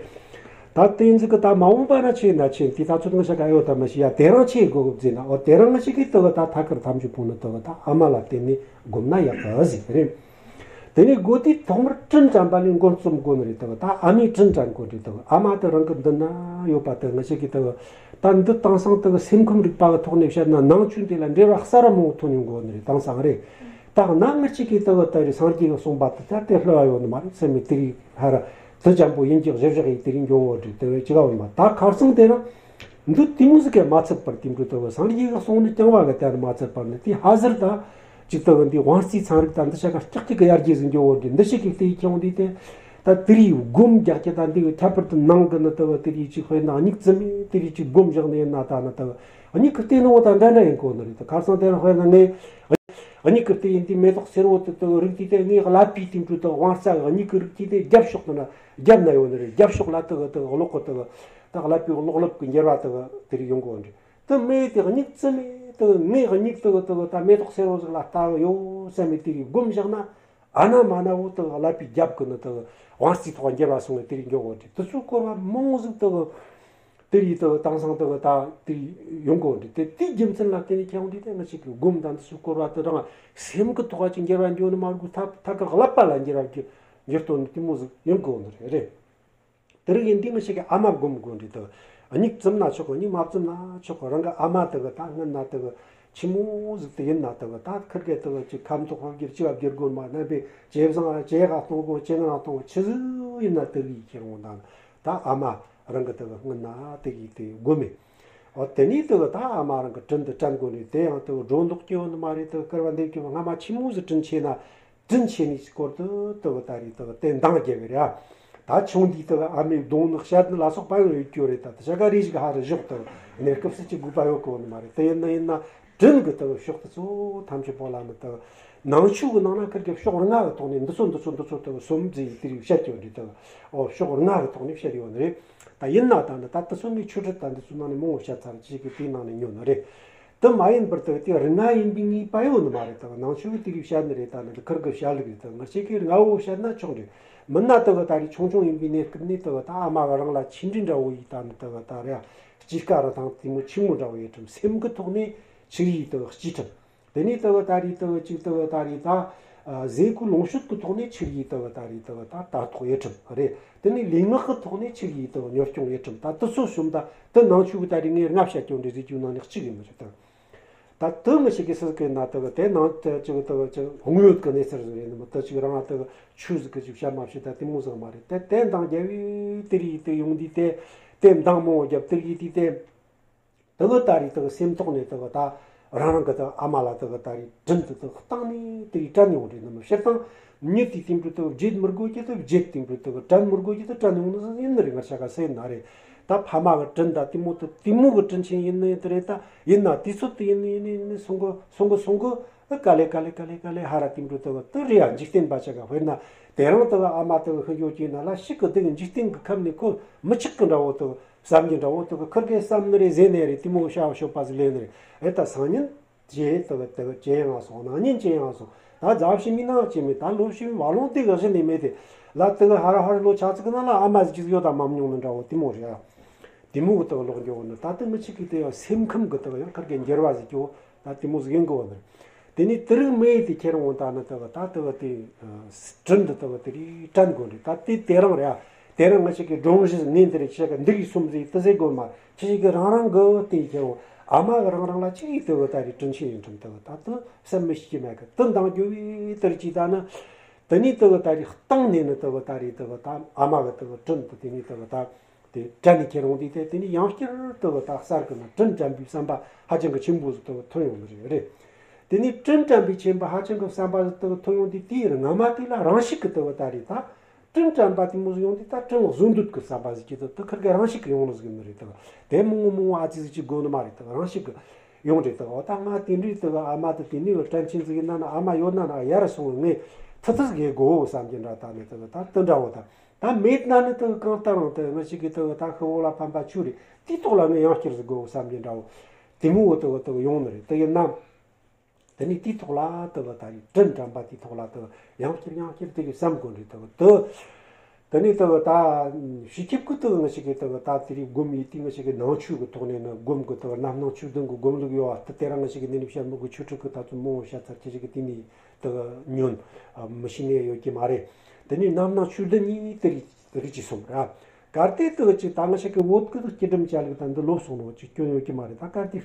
ད་དེ་ཡིན་ཟིག་གི་ད་མ་འོངས་པ་ན་ཆེ་ན་ཆེ་དེ་ད་ཚོད་ང་ཞིག་ག་ཡོད་ད་མ་ཤི་ཡ་དེ་རང་ཆེ་དགོས་གི་ཟེར་ན། འོ་དེ་རང་ང་ཞིག་གི་དུ་གི་ད་ཐད་ཀར་ཐམས་ཅད་པོ་ནི་དུ་གི་ད་ཨ་མ་ལ་བརྟེན་ནས་སྒོམ་ན་ཡག་གི་ཟིག་རེད། དེ་ནས་སྒོ་དེ་ཐོག་མར་དྲིན་དྲན་པ་ལས་འགོ་རྩོམ་དགོས་ནི་རེད། དུ་གི་ད་ཨ་མས་དྲིན་དྲན་དགོས་རེད། དུ་གི་ཨ་མ་དེ་རང་གི་མདུན་ན་ཡོད་པ་དུ་ང་ཞིག་གི་དུ་གི་ད་འདི་དེང་སང་དུ་གི་སེམས་ཁམས་རིག་པ་གི་ཐོག་ནས་བཤད་ན་ནང་ཆོས་འདི་ལ་འབྲེལ་བ་གསར་བ་མང་བོ་ཐོན་ཡོང་གོ་ནི་རེད། དེང་སང་རེད། ད་གནའ་ང་གཅིག་གིས་དུ་བ་ད་རེས་སངས་རྒྱས་ཀྱིས་གསུངས་པ་དེ་ལྟར་དེ་ལྷོད་ཡོད་ནི་མ་རེད་བསམ་མི་དེ་རིགས་ཧ་ར་དུ་ཅམ་པོ་ཡིན་གྱི་གཞིར་བཞག་ཡིན་དེ་རིགས་འགྱོ་བོ་འདྲི་དེ་བས་ཅི་ག་བ་མ་ད་ཁར་སང་དེ་རང་འདི་དེ་མོ་ཟིག་གི་མ་ཚད་པར་དེ་འདྲ་དུ་བ་སངས་རྒྱས་ཀྱིས་གསུངས་ནི་རྐྱང་བ་གི་དེ་མ་ཚད་པར་ནི་དེ་ཧ་ཟེར་ད་ཅིག་དུ་བ་འདི་དབང་རྩའི་ཚན་རིག་ད་འདི་ཆ་ག་ཀྱག་ཀྱག་གི་ཡར་རྒྱས་ཟིན་འགྱོ་བོ་འདྲི་འདི་ཞིག་གི་དེ་ཡི་ཁྱེད་འདི་དེ་ད་དེ་རིགས་སྒོམ་རྒྱག་གི་ད་འདི་གི་ཁྱད་པར་དུ་ནང་གི་ནི་དུ་བ་དེ་རིགས་ཅིག་དཔེར་ན་སྙིགས་རྩི་མེད་དེ་རིགས་ཅིག་སྒོམ་བཞག་ནི་ཡིན་ན་ད་ནི་དུ་བ་སྙིགས་གི་ལྟས་ནི་འོ་ད་འདྲ་འདྲ་ཡིན་གོ་ནི་རེད། དུ་ཁར་སང་དེ་རང་དཔེར་ན་ངས། སྙིགས་ཀྱི་སྟེང་ཡིན་དེ་མེ་ཏོག་སེར་བོ་དེ་དག་རིགས་དེ་དེ་ངའི་ཀླད་པའི་སྟེང་དུ་དག་དབང་རྩ་གི་སྙིགས་ཀྱི་རིགས་དེ་དེ་རྒྱབ་ཕྱོགས་དུ་ན་རྒྱབ་ན་ཡོད་ནི་རེད། རྒྱབ་ཕྱོགས་ལ་དག་དག་གློག་གི་དག་ད་ཀླད་པའི་གློག་ཀླད་ཀྱི་འགྱུར་བ་དག་དེ་རིགས་ཡོང་གི་ཡོད་རེད། དེ་མེ་དེ་སྙིགས་རྩི་མེད་དག་ངའི་སྙིགས་དག་དག་ད་མེ་ཏོག་སེར་བོ་ཟིག་ལ་ལྟ་གི་ཡོད་བསམ་མེད་དེ་རིགས་སྒོམ་བཞག་ན་ཨ་ན་མ་ན་བོ་དག་ཀླད་པའི་རྒྱབ་ཀྱི་ནི་དག་དབང་རྩའི་ཐོག་འགྱུར་བ་སོང་བས་དེ་རིགས་འགྱོ་གི་ཡོད་རེད། དེ་ཚོའི་སྐོར་བ་མང་ཟིག་དག་དེ་རིགས་དུ་དེང་སང་དུ་ད་དེ་ཡོང་གི་འདུག་དེ་དེའི་རྒྱུ་མཚན་ལ་བརྟེན་ནས་ཁྱེད་འདི་དེ་ང་ཞིག་གི་སྒོམ་དང་འདི་ཚོའི་སྐོར་བ་དུ་རང་སེམས་ཀྱི་ཐོག་ཅིག་འགྱུར་བ་འགྱོ་ནི་མ་རུ་ཐབས་ཐད་ཀར་ཀླད་པ་ལ་འགྱུར་བ་འགྱུར་འགྱུར་ཐོན་ནི་དེ་མོ་ཟིག་ཡོང་གི་འདུག་རེད་རེད། དེ་རིགས་ཡིན་དུས་ང་ཞིག་གི་ཨ་མ་སྒོམ་དགོས་འདྲི་དུ་སྙིགས་བཙུམ་ན་ཆོག་གི། སྙིགས་མ་བཙུམ་ན་ཆོག་གི། རང་གི་ཨ་མ་དུ་གི་ད་སྔོན་ན་དུ་གི་ཆི་མོ་ཟིག་དུ་ཡིན་ན་དུ་གི་ད་ཁིར་གི་དུ་གི་ཅིག་ཁམས་ཐོག་ཧོབ་བསྒྱུར་ཅི་བ་བསྒྱུར་དགོས་མ་རྣམ་པས་ཇེ་བཟང་ཇེ་ག་གཏོང་དགོས་ཇེ་ངན་གཏོང་དགོས་ཆི་ཟིག་ཡིན་ན་དུ་གི་ཁྱེད་རང་དང་། ད་ཨ་མ་རང་གི་དེ་གི་སྔོན་ན་དེ་གི་དེ་དགོས་མེད། འོ་དེ་ནས་དེ་གི་ད་ཨ་མ་རང་གི་དྲིན་དུ་དྲན་དགོས་ནས་དེ་ཡང་དེ་གི་སྒྲོ་འདོགས་སྐྱེ་བོ་ནི་མ་རེད། དེ་གི་སྐལ་བ་འདེབས་སྐྱེ་བོ་སྔ་མ་ཆི་མོ་ཟིག་དྲིན་ཆེ་ན་དྲིན་ཆེ་ནི་སྐོར་དུ་དེ་གི་ད་རེས་དེ་གི་དེ་འདང་རྒྱབ་པ་རེད། ད་ཆུང་དུས་དེ་གི་ཨ་མའི་གདོང་ནི་བཤད་ནི་ལ་སོགས་པ་ཡང་ཡོད་རྒྱུ་རེད། ད་དེ་ཆ་ག་རེ་ཞིག་ཧ་རུ་བཞག་དེ་གི་གནས་སྐབས་སུ་ཅི་དགོས་པ་ཡོད་གི་བོ་ནི་མ་རེད། དེ་ཡིན་ན་ཡིན་ན། དྲིན་གྱི་དག་ཕྱོགས་དེ་ཚོ་ཐམས་ཅད་པོ་ལ་ནི་དག་ནང་ཆོས་ཀྱི་ནང་ན་ཁིར་གི་ཕྱོགས་ལྔ་གི་ཐོག་ནས་འདི་ཚོ་འདི་ཚོ་འདི་ཚོ་དག་གསུམ་ཟེར་དེ་རིགས་བཤད་ཀྱི་ཡོད་རེད། དག་ཨོ་ཕྱོགས་ལྔ་གི་ཐོག་ནས་བཤད་ཡོད་ནི་རེད། ད་ཡིན་ན་ད་ནི་ད་དེ་ཚོ་ནི་ཆོས་ཁྲིད་ད་འདི་ཚོ་ནང་ནས་མང་བོ་བཤད་ཚར་ཅིག་གི་དེའི་ནང་ནས་ཉོ་ནི་རེད། དེ་མ་ཡིན་པར་དག་དེ་རིགས་ལྔ་ཡིན་པའི་ངེས་པ་ཡོད་ནི་མ་རེད། དག་ནང་ཆོས་ཀྱི་དེ་རིགས་བཤད་ནི་རེད། ད་ནི་འདི་ཁིར་གི་བཤད་ལུགས་རེད། དག་ང་ཅག་གིས་ལྔ་བོ་བཤད་ན་ཆོག་རེད། མིན་ན་དག་ད་རེས་ཆུང་ཆུང་ཡིན་པའི་གནས་སྐབས་ནས་དག་ད་ཨ་མ་གི་རང་ལ་ཆི་འདྲི་འདྲ་བོ་ཡིས་ད་ནི་དག་ད་རེད། སྐྱེས་སྐར་དང་དེ་མོ་ཆི་མོ་འདྲ་བོ་ཡི་ཁྲིམས། སེམས་ཀྱི་ཐོག་ནས་ཆི་ཡི་དག་སྐྱེས་ཁྲིམས། དེ་ནས་དག་ད་རེས་དག་ཅིག་དག་ད་རེས་ད་ཟས་གོས་ལོངས་སྤྱོད་ཀྱི་ཐོག་ནས་ཆི་ཡི་དག་ད་རེས་དག་ད་ལྟ་རྟོག་ཡི་ཁྲིམས་རེད། དེ་ནས་ལུས་ངག་གི་ཐོག་ནས་ཆི་ཡི་དག་གཉོར་སྐྱོང་ཡི་ཁྲིམས། ད་དེ་ཚོ་གསུམ་ད་དེ་ནང་ཆོས་ཀྱི་ད་རེས་ངས་ལྔ་བཤད་རྒྱུ་འདྲ་ཟེར་རྒྱུ་ནང་ནས་གཅིག་ཡིན་ནི་རེད་ད། ད་དུ་མི་ཞིག་གིས་སྲིད་ཀྱི་ན་དུ་དེ་ནང་དུ་ཅིག་དུ་ཅིག་དགོངས་ཡོད་ཀྱི་གནས་ཚུལ་ཟིག་ཡིན་ནི་མི་དུ་ཅིག་རང་དུ་ཆོས་ཟིག་གི་ཅིག་བཤད་མ་བཤད་ད་དེ་མོ་ཟིག་མ་རེད། དེ་དེ་འདང་རྒྱབ་བས་དེ་རིགས་དེ་ཡོང་དུས་དེ་དེ་འདང་མང་བོ་རྒྱབ་དེ་རིགས་དེ་དེ་དུ་གི་ད་རེས་དུ་གི་སེམས་ཐོག་ནས་དུ་གི་ད་རང་རང་གི་དུ་ཨ་མ་ལ་དུ་གི་ད་རེས་དྲིན་དུ་དུ་བཏང་ནས་དེ་རིགས་དྲན་ཡོང་རེད་ནི་མི། སྤྱིར་བཏང་མྱི་དེ་དེ་འདྲ་དུ་བརྗེད་མི་དགོས་ཀྱི་དུ་བརྗེད་དེ་འདྲ་དུ་གི་དྲན་མི་དགོས་ཀྱི་དུ་དྲན་ཡོང་ནི་ཟིག་ཡིན་ནི་རེད། ང་ཆ་ག་སེ་ན་རེད། ད་ཕ་མ་གི་དྲིན་ད་དེ་མོ་དུ་དེ་མོ་གི་དྲིན་ཆེན་ཡིན་ནི་དེ་རེད། ད་ཡིན་ན་དུས་ཚོད་དུ་ཡིན་ནི་ཡིན་ནི་ཡིན་ནི་སོང་གི་སོང་གི་སོང་གི་ཨ་ག་ལེ་ག་ལེ་ག་ལེ་ག་ལེ་ཧ་ར་དེ་འདྲ་དུ་དུ་རེད་ཡ། འཇིག་རྟེན་པ་ཆ་ག་དཔེར་ན་དེ་རིང་དུ་ཨ་མ་དུ་ཧི་ཡོ་ཀྱི་ན་ལ་ཞིག་གི་དེ་གི་འཇིག་རྟེན་གི་ཁམས་ནས་ཁོ་མི་ཆགས་གི་འདྲ་བོ་དུ་བསམ་གྱི་འདྲ་བོ་དུ་གི་ཁིར་གེ་བསམ་ནི་རེད་ཟེར་ནི་རེད། དེ་མོ་བྱ་བ་ཤོད་པ་ཟིག་ལས་ནི་རེད། ཨེ་ད་སང་ཉིན། ཅེས་དེ་གི་དེ་གི་ཅེས་ཡང་སོང་ན་ཉིན་ཅེས་ཡང་སོང་། ད་རྫ་ཕྱི་མི་ནང་ཅེས་མེད། ད་ལོ་ཕྱི་མི་བ་ལོང་དེ་གི་གཞི་ནས་མེད་དེ། ལ་དེ་གི་ཧ་ར་ཧ་ར་ལོ་ཆ་ཚིག་ན་ལ་ཨ་མ་ཟིག་ཅིག་ཡོད་ད་མ་མྱོང་ནི་འདྲ་བོ་དེ་མོ་རེད་ཨ། དེ་མོ་གི་དེ་གི་ལོག་འགྱོ་བོ་ནི་ད་དེ་མི་ཆིག་གི་དེ་ཡང་སེམས་ཁམས་གི་དེ་གི་ཡང་ཁར་གི་འགྱུར་བ་ཟིག་གྱོ། ད་དེ་མོ་ཟིག་ཡིན་གི་བོ་ནི། དེ་ནས་དེ་རིགས་མེད་དེ་ཁྱེར་འོང་ད་ནི་དེ་གི་ད་དེ་གི་དེ་དྲིན་དེ་དེ་གི་དེ་རིགས་དྲན་དགོས་རེད། ད་དེ་དེ་རང་རེད་ཨ། དེ་རིང་ང་ཅག་གི་སྒྲུང་བཞི་ངས་འདི་རེ་ཆེ་གི་འདི་རིགས་གསུམ་ཟིག་དེ་ཟེར་དགོས་མ། ཁྱེད་ཅག་གི་རང་རང་གི་དེ་ཁྱེར་འོང་ཨ་མ་གི་རང་རང་ལ་ཅིག་དེ་གི་ད་རེས་དྲིན་ཆེན་ཡིན་ཁྲིམས་དེ་གི་ད་དེ་བསམ་མི་ཤེས་ཀྱི་མེད་གི། དེ་འདང་རྒྱུ་བའི་དེར་ཅིག་ད་ནི། དེ་ནས་དེ་གི་ད་རེས་བཏང་ནས་ནི་དེ་གི་ད་རེས་དེ་གི་ད་ཨ་མ་གི་དེ་གི་དྲིན་དེ་དེ་ནས་དེ་གི་ད་དེ་དྲན་ནས་ཁྱེར་འོང་དུས་དེ་དེ་ནས་ཡང་བསྐྱར་དེ་གི་ད་གསར་གི་ནི་དྲིན་དྲན་པའི་བསམ་པ་ཧ་ཅང་གི་ཆེན་པོ་ཟིག་དེ་གི་ཐོན་ཡོང་ནི་རེད་རེད། དེ་ནས་དྲིན་དྲན་པའི་ཆེན་པོ་ཧ་ཅང་གི་བསམ་པ་ཟིག་དེ་གི་ཐོན་ཡོང་དུས་དེའི་རིང་ང་མ་དེ་ལ་རང་ཤུགས་ཀྱིས་དེ་གི་ད་རེས་ད། དྲིན་དྲན་པ་དེ་མོ་ཟིག་ཡོང་དུས་ད་དྲིན་ལ་བཟོ་འདོད་ཀྱི་བསམ་པ་ཟིག་གི་དེ་དེ་ཁིར་གི་རང་ཤུགས་ཀྱིས་ཡོང་ནི་ཟིག་ནི་རེད་དེ། དེ་མང་བོ་མང་བོ་ཨ་ཙི་ཟིག་ཅིག་དགོས་ནི་མ་རེད་དེ་རང་ཤུགས་ཀྱིས་ཡོང་རེད་དེ། འོ་ད་ང་དེ་འདྲའི་དེ་ཨ་མ་དེ་དེ་ནས་དྲིན་ཆེན་ཟིག་ཡིན་ན་ན་ཨ་མ་ཡོད་ན་ན་ཡར་སོང་ངས་ཐུ་ཐུ་ཟིག་དགོས་བསམ་གྱི་འདྲ། ད་ནི་དེ་ད་དེ་འདྲ་བོ་ད་ད་མེད་ན་ནི་དེ་གང་ལྟར་རང་དེ་ང་ཞིག་གི་དེ་ད་ཤི་བོ་ལ་ཕན་པ་ཆུ་རེད། དེའི་ཐོག་ལ་ངས་ཡང་བསྐྱར་ཟིག་དགོས་བསམ་གྱི་འདྲ་བོ་དེ་མོ་བོ་དེ་དེ་ཡོང་ནི་རེད། དེ་ཡིན་ན། དེ་ནས་དེའི་ཐོག་ལ་དེ་གི་ད་རེས་དྲིན་དྲན་པ་དེའི་ཐོག་ལ་དེ་ཡང་བསྐྱར་ཡང་བསྐྱར་དེ་གི་བསམ་དགོས་རེད་དེ་གི་དེ། དེ་ནས་དེ་གི་ད་ཕྱི་ཁྱབ་ཀྱི་དེ་གི་ང་ཞིག་གི་དེ་གི་ད་དེ་རིགས་སྒོམ་ཡིན་དུས་ང་ཞིག་གི་ནང་ཆོས་ཀྱི་ཐོག་ནས་ནི་སྒོམ་གི་དེ་གི་རྣམ་སྣང་ཆོས་ལྡན་གྱི་སྒོམ་ལུགས་ཡོད་བ། དེ་དེ་རིང་ང་ཞིག་གི་འདི་ནས་བཤད་མི་དགོས། ཆོས་ཁྲིད་ཀྱི་ད་ཚོད་མང་བོ་བཤད་ཚར། ཁྱེད་ཞིག་གི་དེ་ནས་དེ་གི་ཉོན་མི་ཤེས་ནས་ཡོད་ཀྱི་མ་རེད། དེ་ནས་རྣམ་སྣང་ཆོས་ལྡན་གཉིས་དེ་རིགས་རིགས་ཀྱི་གསུམ་ར། གལ་ཏེ་དེ་གི་ཅིག་ད་ང་ཞིག་གི་བོད་ཀྱི་དེ་སྐྱིད་སྒྲོམ་ཅ་ལག་ད་འདི་ལོབས་སོང་ནོ་ཅིག་སྐྱོན་ཡོད་ཀྱི་མ་རེད། ད་གལ་ཏེ་